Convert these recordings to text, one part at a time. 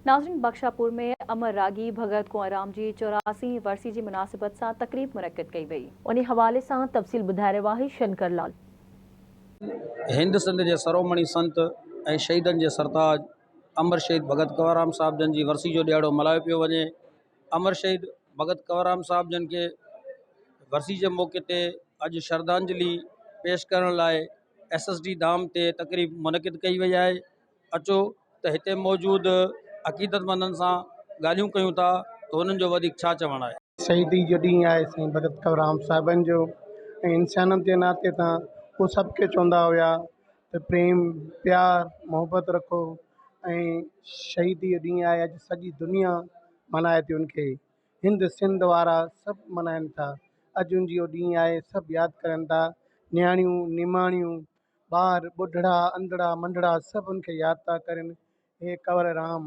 ناظرين بخشاپور ۾ امر راڳي ڀڳت ڪنور رام جي 84 هين ورسي جي مناسبت سان تقريب منعقد ڪئي وئي. انهي حوالي سان تفصيل ٻڌائي رهيو آهي شنڪر لال. هند سنڌ جي سرومڻي سنت ۽ شهيدن جي سرتاج امر شهيد ڀڳت ڪنور رام صاحب جن جي ورسي جو ڏهاڙو ملهايو پيو وڃي. امر شهيد ڀڳت ڪنور رام صاحب جن کي ورسي جي موقعي تي اڄ شرڌانجلي پيش ڪرڻ لاء ايس ايس ڊي ڌام تي تقريب منعقد ڪئي وئي آهي. اچو ته هتي موجود عقيدتمندن سان ڳالهيون ڪيون ٿا ته هنن جو وڌيڪ ڇا چوڻ آهي. شهيدي جو ڏينهن آهي سائين ڀڳت ڪنور رام صاحبن جو ۽ انسانن جي ناتي تان هو سڀ کي چوندا هيا ته پريم پيار محبت رکو ۽ شهيدي جو ڏينهن آهي اڄ سڄي دنيا ملهائي ٿي ان کي هند سنڌ وارا سڀ ملهائن ٿا اڄ ان جو ڏينهن آهي سڀ ياد ڪرن ٿا نياڻيون نماڻيون ٻار، ٻڍڙا، انڌڙا، منڍڙا سڀ ان کي ياد ٿا ڪرين، هي ڪنور رام،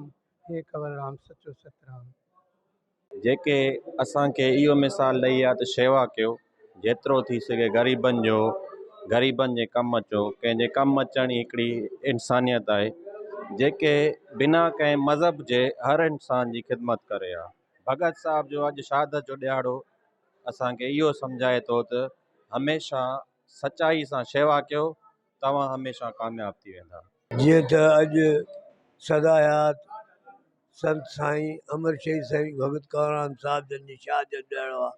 هي ڪنور رام سچو ست رام. جيڪي اسان کي اهو مثال ڏئي ويا ته شيوا ڪيو، جيترو ٿي سگهي غريبن جو غريبن جي ڪم اچو، ڪنهن جي ڪم اچڻ ئي هڪڙي انسانيت آهي، جيڪي بنا ڪنهن مذهب جي هر انسان جي خدمت ڪري ها. ڀڳت صاحب جو اڄ شهادت جو ڏهاڙو اسان کي اهو سمجهائي ٿو ته هميشه سچائي سان شيوا ڪيو توهان هميشه ڪامياب ٿي ويندا. جيئن ته اڄ سدا حيات سنت سائين امر شهيد سائين ڀڳت ڪنور رام صاحب جن جي شهادت جو ڏهاڙو آهي.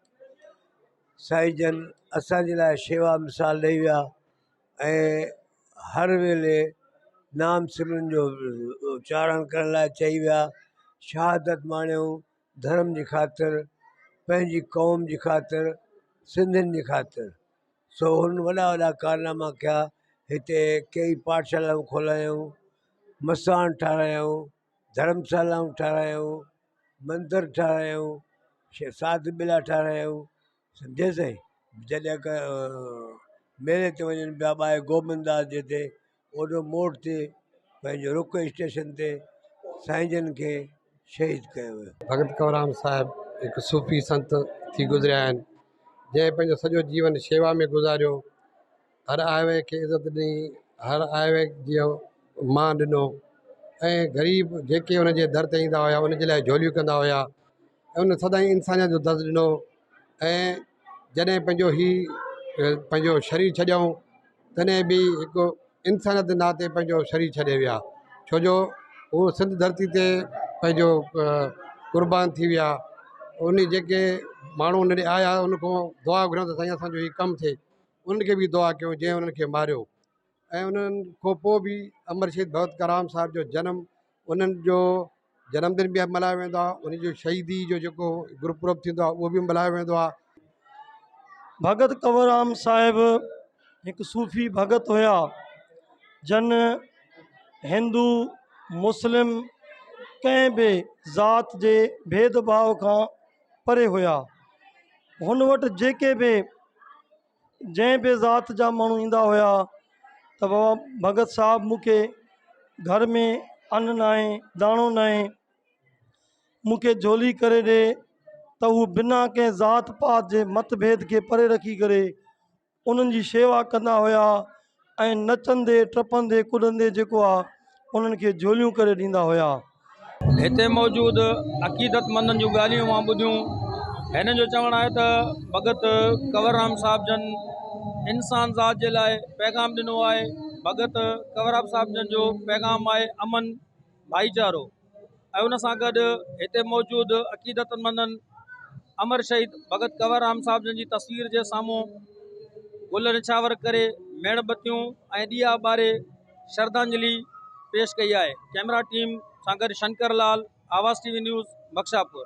سائين جن اسان جي لاء شيوا مثال ڏئي ويا ۽ هر ويلي نام سمرن جو اچارڻ ڪرڻ لاء چئي ويا. شهادت ماڻيو ڌرم جي خاطر پنهنجي قوم جي خاطر سنڌين جي خاطر سو هن وڏا وڏا ڪارناما ڪيا هتي ڪئي پاٺشالائون کولايائون مساڻ ٺارايائون ڌرمشالائون ٺارايائون مندر ٺارايائون ساڌ ٻيلا ٺارايائون سمجهيو سائين جڏهن ڪ ميلي تي وڃن پيا ٻاهر گوبند داس جي تي اوڏو موڙ تي پنهنجو رڪ اسٽيشن تي سائين جن کي شهيد ڪيو ويو. ڀڳت ڪنور رام صاحب هڪ صوفي سنت ٿي گذريا آهن جنهن پنهنجو سڄو جيون شيوا ۾ گذاريو هر آئي وئي کي عزت ڏني هر آئي وئي جو مان ڏنو ۽ غريب جيڪي ان جي در تي ايندا هيا ان جي لاء جهوليون ڪندا هيا ۽ ان سدائين انسانيت جو درس ڏنو ۽ جڏهن پنهنجو هي پنهنجو شرير ڇڏيائون تڏهن به هڪ انسانيت جي ناتي پنهنجو شرير ڇڏي ويا ڇو جو هو سنڌ ڌرتي تي پنهنجو قربان ٿي ويا ان جيڪي ماڻهو ان ڏي آيا ان کان دعا گهريون ته سائين اسانجو هي ڪم ٿئي انهن کي به دعا ڪيون جنهن انهن کي ماريو ۽ انهن کان پوءِ به امر شهيد ڀڳت ڪرام صاحب جو جنم انهن جو جنم دن به ملهايو ويندو آهي ان جو شهيدي جو جيڪو گرپرب ٿيندو آهي اهو به ملهايو ويندو آهي. ڀڳت ڪنور رام صاحب هڪ صوفي ڀڳت هيا جن هندو مسلم ڪنهن به ذات جي ڀيد ڀاءُ کان پري هيا هن وٽ جيڪي به جنهن به ذات جا ماڻهو ايندا هيا ته بابا ڀڳت صاحب مون کي گهر ۾ ان ناهي داڻو ناهي مون کي جهولي ڪري ڏي ته هو بنا ڪنهن ذات پات جي مت ڀيد کي پري رکي ڪري انهن جي شيوا ڪندا هيا ۽ نچندي ٽپندي ڪڏندي جيڪو آ انهن کي جهوليون ڪري ڏيندا هيا. هتي موجود عقيدتمندن جون ڳالهيون اوهان ٻڌيون. هنن جو چوڻ آهي ته ڀڳت ڪنور رام صاحب جن انسان ذات جي لاء پيغام ڏنو آهي. ڀڳت ڪنور رام صاحب جن جو پيغام آهي امن ڀائيچارو ۽ ان سان گڏ هتي موجود عقيدتمندن امر شهيد ڀڳت ڪنور رام صاحب جن جي تصوير جي سامهون گل نڇاور ڪري ميڻ بتيون ۽ ڏيئا ٻاري شرڌانجلي پيش ڪئي آهي ڪئميرا ٽيم سان گڏ Shankar Lal, Awaz T V news, Bakhshapur.